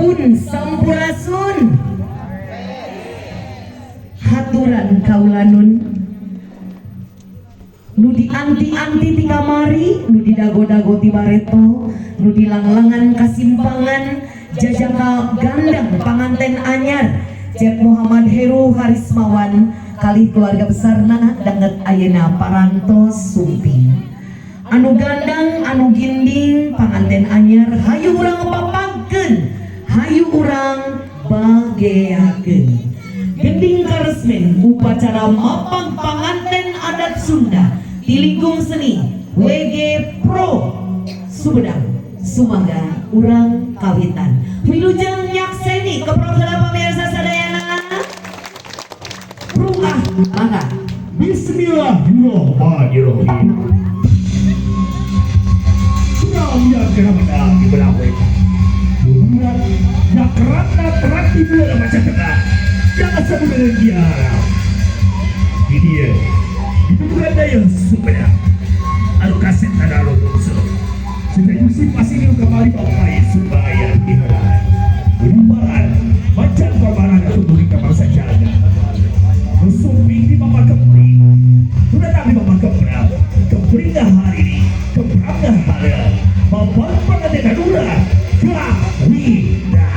Pun sampurasun. Haturan kaulanun nu dianti-anti ti kamari, nu didago-dago ti bareto, nu dilanglangan kasimpangan jajaka gandang panganten anyar Cep Muhammad Heru Harismawan kalih keluarga besarna danget ayeuna parantos sumping. Anu gandang, anu ginding panganten anyar, hayu urang papagkeun, hayu urang bageakeun. Gending karesmen upacara mapag panganten adat Sunda di Lingkung Seni WG Pro Sumedang. Sumangga urang kawitan. Wilujeng nyakseni keprok heula pamirsa sadayana. Rungah mangga. Bismillahirrahmanirrahim. Kurang yang kena menang di belah wetan. Bulan yang kerana terang di bulan macam tengah. Jangan sebut dengan dia. Ini dia. Itu bukan daya Sumedang. Anu kaset tanah bungsu. Sudah Yusuf masih ini kembali bapak supaya diheran. Berubaran macam korbanan atau beri bangsa jaga. Sumping di Mama Kepri. Sudah di Mama Kepra. Kepringa hari ini. Kepranga hari. Bapak pengantin Hanura. Kawina.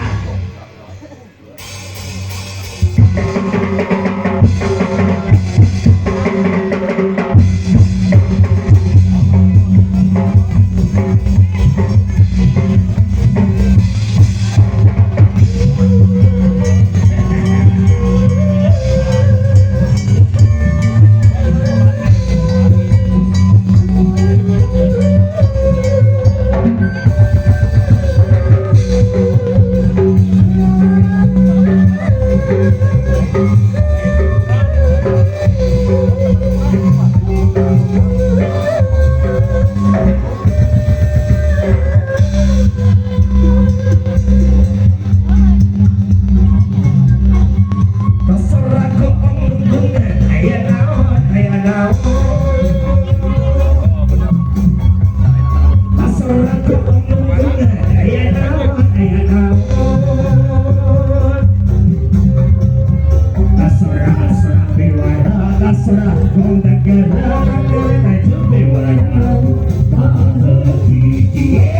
Terserah kau penggungan. Aya naon, aya naon. Terserah kau penggungan. Aya naon, aya naon. Terserah, terserah bewara. Terserah kau negara. Negara bewara. Bahagia.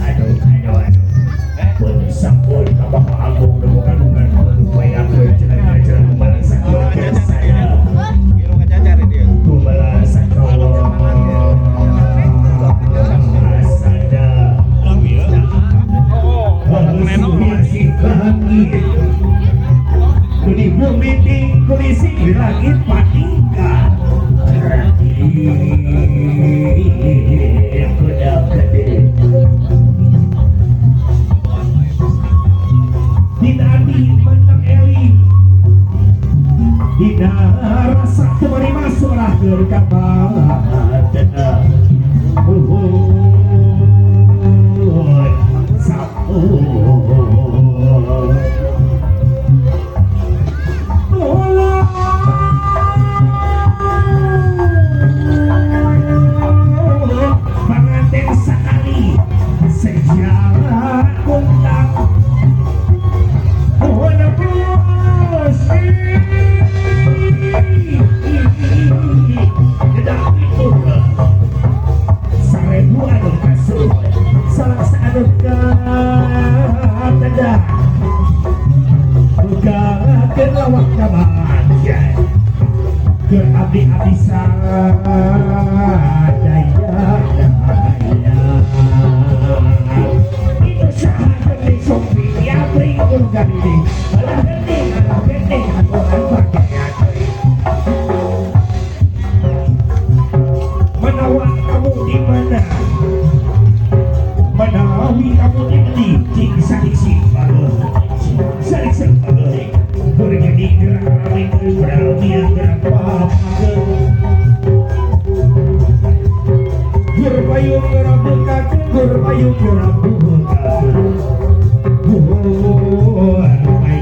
Aduh, aduh, aduh. Pun sampun ka Agung bukan upaya jalan-jalan kumalang sakeluarga saya. Kumalang sada. Kuni bumi kuni si langit patingka. Kuda gede. Dina ati mentang eli. Dina rasa kemari masuk lah ke kabaten. Sampun. Pengantin sekali sejarah kuntang. Oh, bos. Sarebu anu kasuh, salah anu katedah. Bukakeun lawak kabahagiaan. Keur abdi-abdi sadaya daya. Itu saha. payung geura buka, gur payung geura buka. Gur payung geura buka.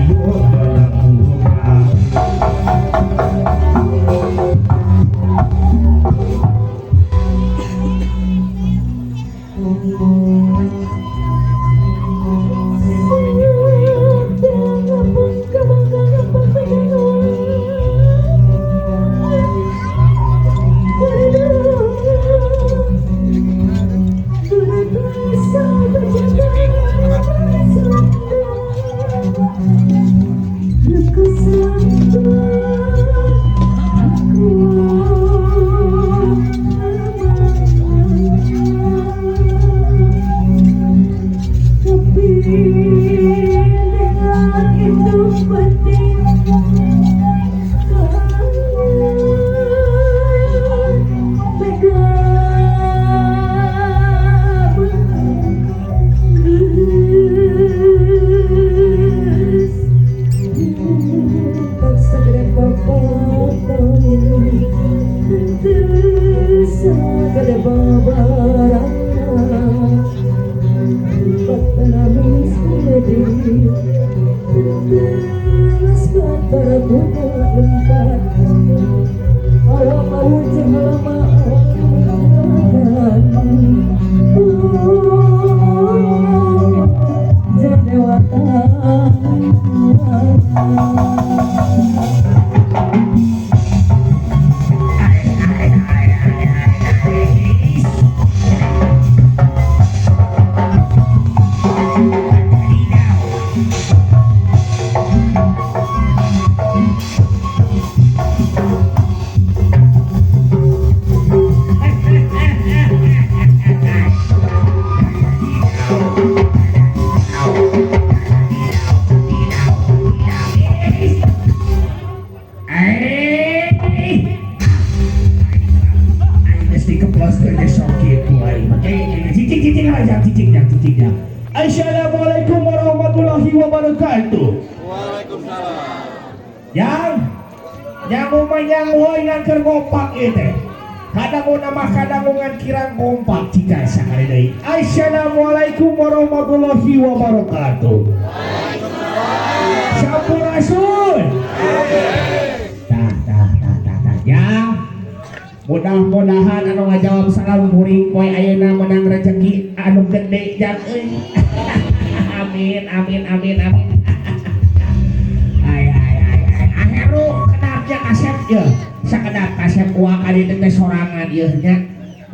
Assalamualaikum warahmatullahi wabarakatuh. Waalaikumsalam. Yang nyangu mah nyangu ngan keur ngompak ieu teh. Kadanguna mah kadangungan kirang kompak cika sakali deui. Assalamualaikum warahmatullahi wabarakatuh. Waalaikumsalam. Sampurasun. Tah tah tah tah tah. Yang mudah-mudahan anu ngajawab salam kuring poe ayeuna menang rezeki anu gede jang euy. Amin amin amin amin. Ay ay ay ay. Aheru kedapnya kasep yeuh. Sakedap kasep uang ka ditu teh sorangan yeuh nya.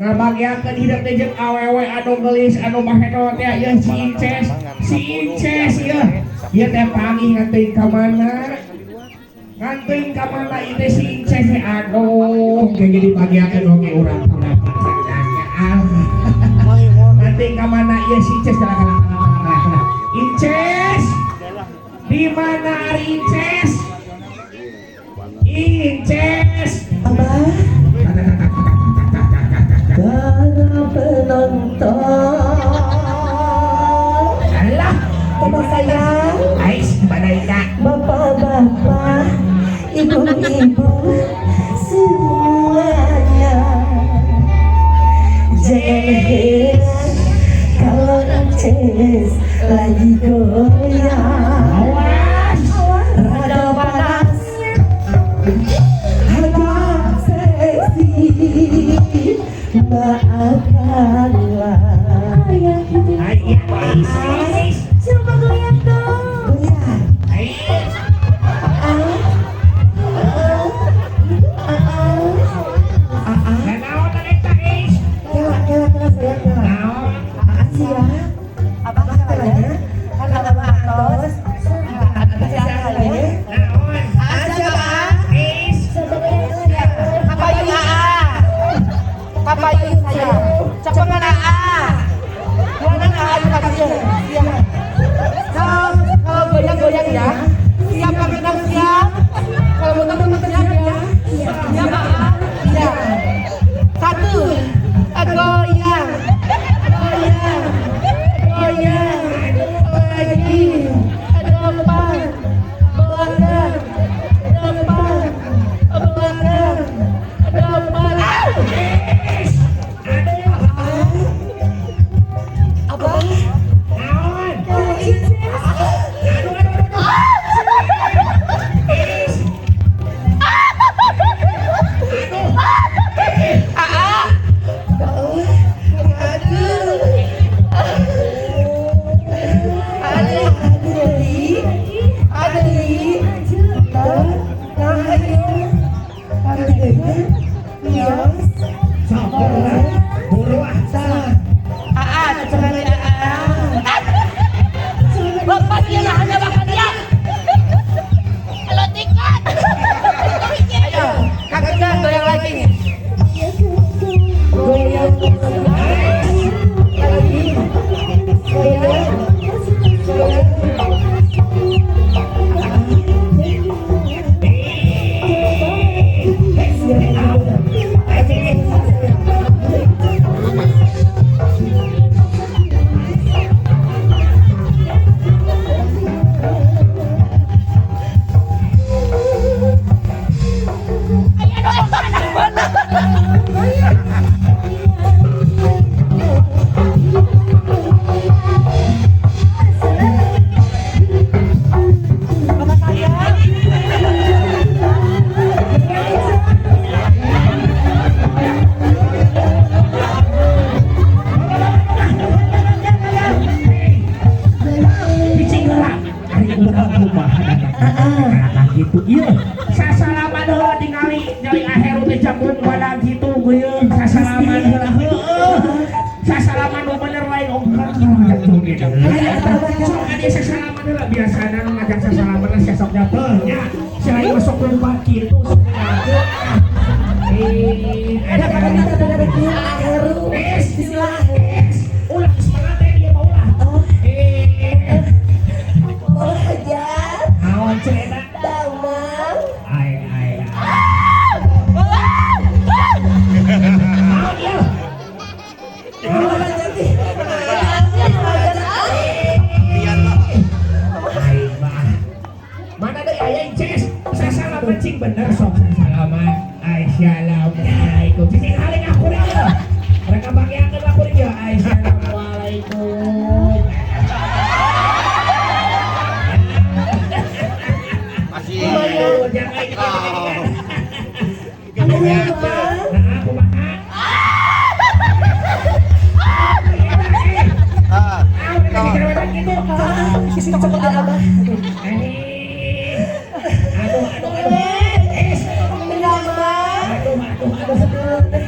Ngabagiakeun hidup teh jeung awewe anu geulis anu maheno teh yeuh si Inces. Si Inces yeuh. Ieu teh panggih nganteun ka mana? Nganteun ka mana ieu teh si Inces teh aduh ge dibagiakeun oge urang pendapat sadaya. Ah. Nganteun ka mana ieu si Inces kalah kalah kalah kalah kalah. Inces. Di mana ari Inces? Inces. Abah, para penonton, Alah, Bapak sayang, ais badai ka. bapak-bapak, ibu-ibu, semuanya. Jangan heran kalau Inces lagi goyang. Awas. Rada panas, agak seksi, maafkanlah. Ay, ais. Ais. Coba goyang dong. Goyang. Ais. Naon eta ais? Kela, kela, kela, sayang, kela. Naon? Apaan sih ya? Apa caranya? Kan kata Pak Antos, apa caranya? Naon? Siapa? Ais. Kapayun AA. Kapayun saya. Cepengan AA. Buangan AA itu tadi. Siap. Kalau kalau goyang-goyang ya. Siap kami siap. Kalau muter-muter siap ya. Siap AA. Iya. Satu. Goyang. Goyang. Goyang. Lagi. Depan. Belakang. Depan. Belakang. Depan. Ais. Aduh. Buru ah. Aa, cengan aa. Lepas dia lah, hanya makan dia. Kalau tiket. Ayo, Kang Ega goyang lagi. Goyang. Lagi. Goyang. Goyang. Ay, ano, mana, mana. Mama sayang. Bicing heula. Ari urang kumaha datang gitu. Ieu sasalaman heula tingali nyali aheru teh jagung badag kitu geuyeung sasalaman heula heueuh. Sasalaman nu bener lain ongkar ngajak joget. Sok adi sasalaman heula biasana nu ngajak sasalaman sia sok jatuh nya. Selain masuk lompat kitu sok ngaku. Eh, Ada kata kata dari Heru. Bismillah. Ulah semangat teh dia mah ulah. Eh, Oh, hajar. naon cerita? Damang. Ai ai ai. Naon ieu? Oh, hajar sih. Ai mah. Mana deui aya Inces? Sasalaman cing bener sok sasalaman. Assalamualaikum. Cicing haling aku ieu. Mereka bagiakeun aku ieu. Assalamualaikum. Masih. Aduh, jangan gitu. Nah, kumaha? Ah. Ah, udah dicerewetan gitu. Sisi coklat abah. Eh, aduh, aduh, aduh. Eh, Damang. aduh, aduh, aduh.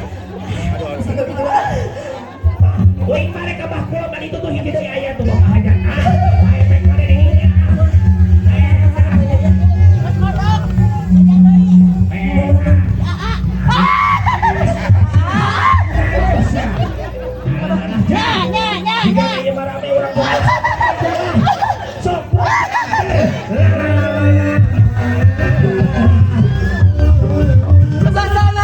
Woi, mereka bah kula bali itu tuh hiji deui aya tuh bapak hajat. Ah, efek mana deui ah. Eh, ah. Nya, nya, nya, Jika nya. ieu mah rame urang buka. Sok. La la la la. Sama-sama.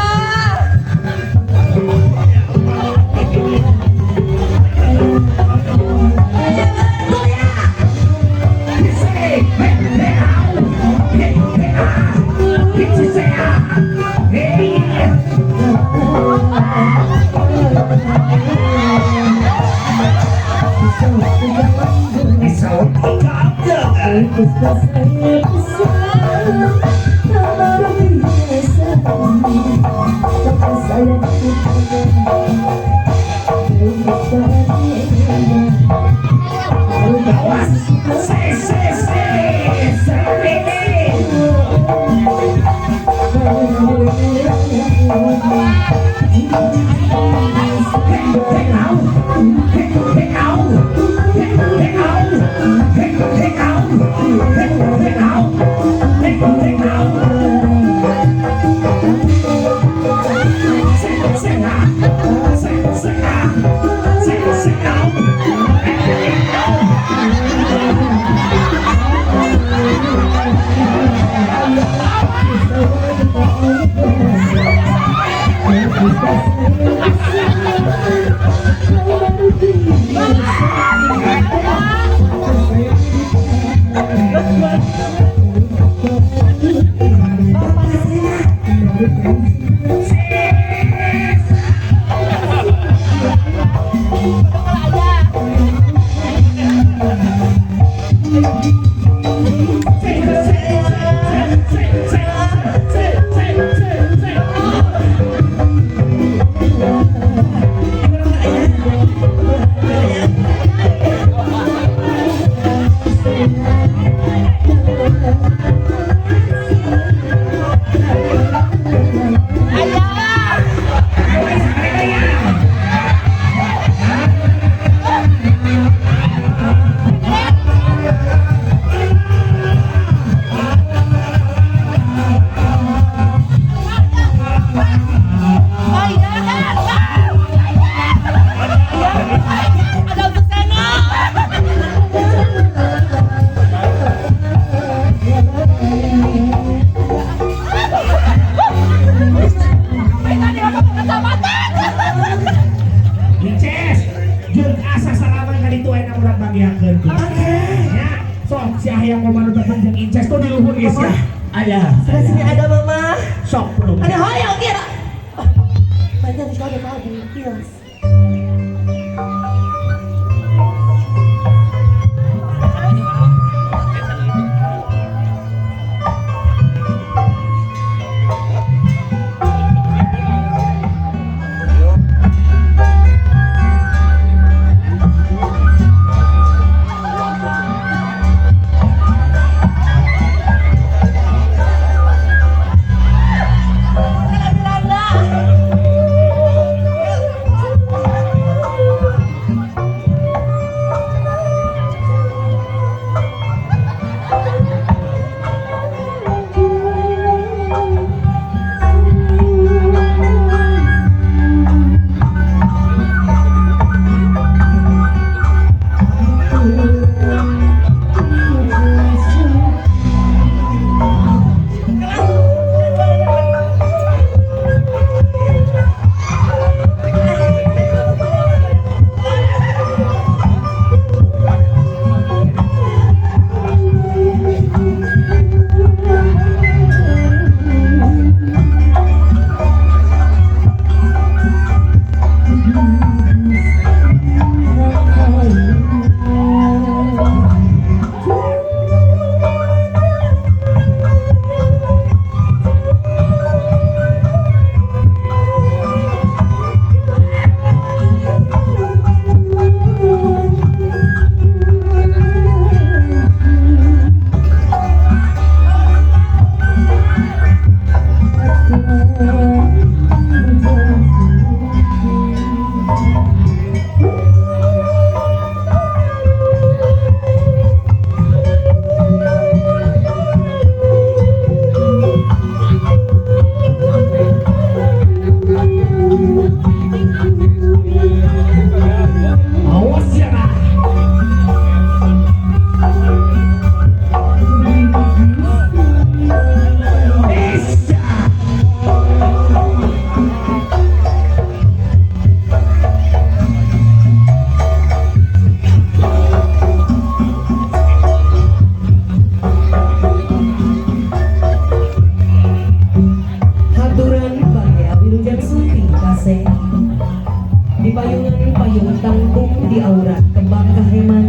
Jeung asa salaman ka ditu aya murad bagiakeun. Oke. Ya, sok si hayang komando tepung jeung Inces tuh di luhur geus ya. Aya. Sebelah sini ada mama. Sok belum. Ada hoyong kira. Banyak di ada babu. Yes. Awas ya, Kak. Bisa. Haturan baya wilujeng sumping kaseh. Di payungan payung tanggung di aurat kembang kaheman.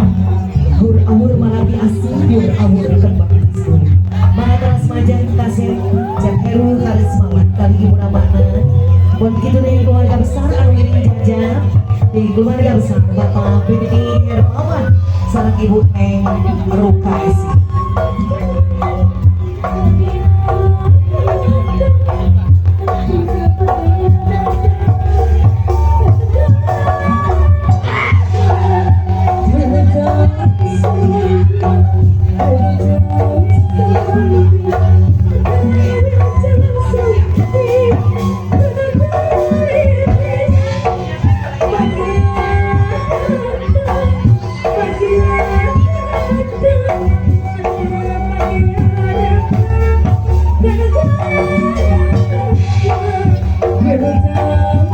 Gur awur malabi asih gur awur kembang kasturi. Mahatras majan kaseh Cak Heru Karismawan kali ibu ramana. Buat begitu dari keluarga besar anu ngiring jajah di keluarga besar Bapak Bini Hermawan sareng Ibu Neng Rukaisi. Thank you.